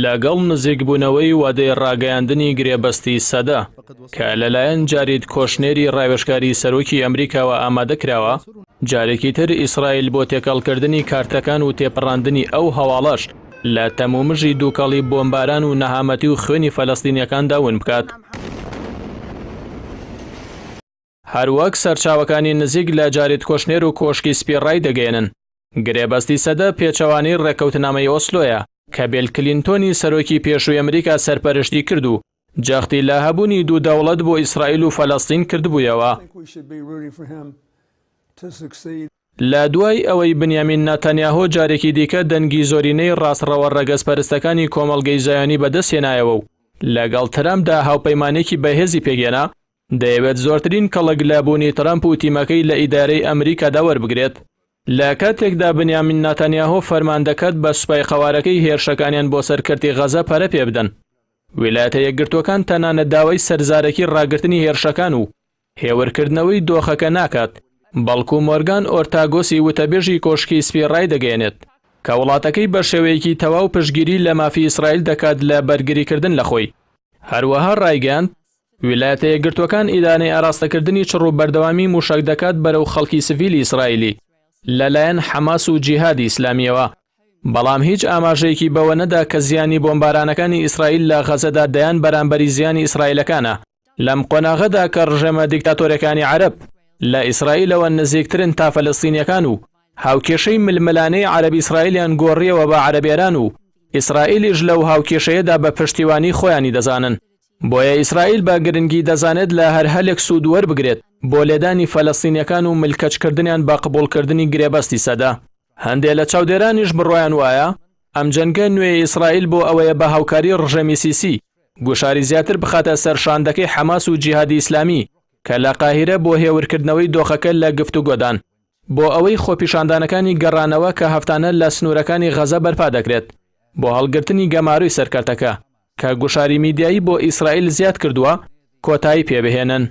لەگەڵ نزیکبوونەوەی وادەی ڕاگەیاندنی گرێبەستی سەدە کە لەلایەن جارید کۆشنێری ڕاوێژکاری سەرۆکی ئەمریکاوە ئامادە کراوە، جارێکی تر ئیسرائیل بۆ تێکەڵکردنی کارتەکان و تێپەڕاندنی ئەو هەواڵەش لە تەمومژی دووکەڵی بۆمباران و نەهامەتی و خوێنی فەلەستینیەکاندا ون بکات. هەروەک سەرچاوەکانی نزیک لە جارید کۆشنێر و کۆشکی سپی ڕایدەگەیەنن، گرێبەستی سەدە پێچەوانەی ڕێککەوتنامەی ئۆسلۆیە کە بێل کلینتۆنی سەرۆکی پێشووی ئەمریکا سەرپەرشتی کرد و جەختی لە هەبوونی دوو دەوڵەت بۆ ئیسرائیل و فەلەستین کردبوویەوە. لە دوای ئەوەی بنیامین ناتانیاهۆ جارێکی دیکە دەنگی زۆرینەی ڕاستڕەوە ڕەگەزپەرستەکانی کۆمەڵگەی زایۆنی بەدەستهێنایەوە و لەگەڵ ترەمپدا هاوپەیمانێکی بەهێزی پێکهێنا، دەیەوێت زۆرترین کەڵک لە بوونی ترەمپ و تیمەکەی لە ئیدارەی ئەمریکادا وەربگرێت. لە کاتێکدا بنیامین ناتانیاهۆ فەرمان دەکات بە سوپای قەوارەکەی هێرشەکانیان بۆ سەر کەرتی غەزە پەرە پێبدەن، ویلایەتە یەکگرتووەکان تەنانەت داوای سەرزارەکی ڕاگرتنی هێرشەکان و هێورکردنەوەی دۆخەکە ناکات، بەڵکو مۆرگان ئۆرتاگۆسی وتەبێژی کۆشکی سپی ڕایدەگەیەنێت کە وڵاتەکەی بە شێوەیەکی تەواو پشتگیری لە مافی ئیسرائیل دەکات لە بەرگریکردن لە خۆی. هەروەها ڕایگەیاند، ویلایەتە یەکگرتووەکان ئیدانەی ئاراستەکردنی چڕ و بەردەوامی مووشەک دەکات بەرەو خەڵکی سڤیلی ئیسرائیلی لەلایەن حەماس و جیهادی ئیسلامییەوە، بەڵام هیچ ئاماژەیەکی بەوە نەدا کە زیانی بۆمبارانەکانی ئیسرائیل لە غەزەدا دەیان بەرامبەری زیانی ئیسرائیلەکانە لەم قۆناغەدا کە ڕژێمە دیکتاتۆرەکانی عەرەب لە ئیسرائیلەوە نزیکترن تا فەلەستینیەکان و هاوکێشەی ململانێی عەرەب ئیسرائیلیان گۆڕیەوە بە عەرەب ئێران و ئیسرائیلیش لەو هاوکێشەیەدا بە پشتیوانی خۆیانی دەزانن. بۆیە ئیسرائیل بە گرنگی دەزانێت لە هەر هەلێک سوود وەربگرێت بۆ لێدانی فەلەستینیەکان و ملکەچکردنیان بە قبوڵکردنی گرێبەستی سەدە. هەندێ لە چاودێرانیش بڕوایان وایە ئەم جەنگە نوێی ئیسرائیل بۆ ئەوەیە بە هاوکاری ڕژێمی سیسی گوشاری زیاتر بخاتە سەر شاندەکەی حەماس و جیهادی ئیسلامی کە لە قاهیرە بۆ هێورکردنەوەی دۆخەکە لە گفتوگۆدان بۆ ئەوەی خۆپیشاندانەکانی گەڕانەوە کە هەفتانە لە سنوورەکانی غەزە بەرپا دەکرێت بۆ هەڵگرتنی گەمارۆی سەر کەرتەکە کە گوشاری میدیایی بۆ ئیسرائیل زیاد کردووە، کۆتایی پێبهێنن.